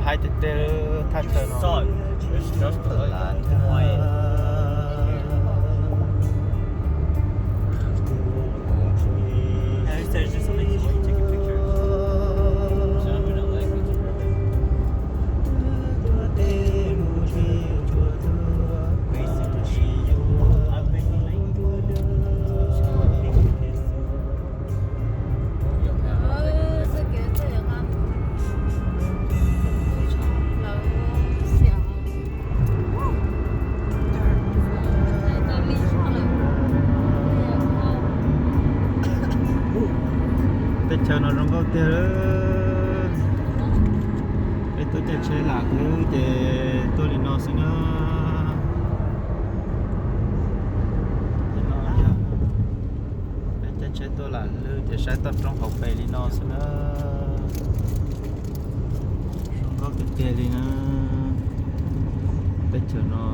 Hais tiag tiag thaj chaw no. Teb chaws no zoo nkauj tiag. Peb tuaj caij tsheb lam lwj ces tuaj li no xwb na. Peb caij tsheb tuaj lam lwj ces saib toj roob hauv pes li no xwb na. Zoo nkauj tiag tiag li na. Teb chaws no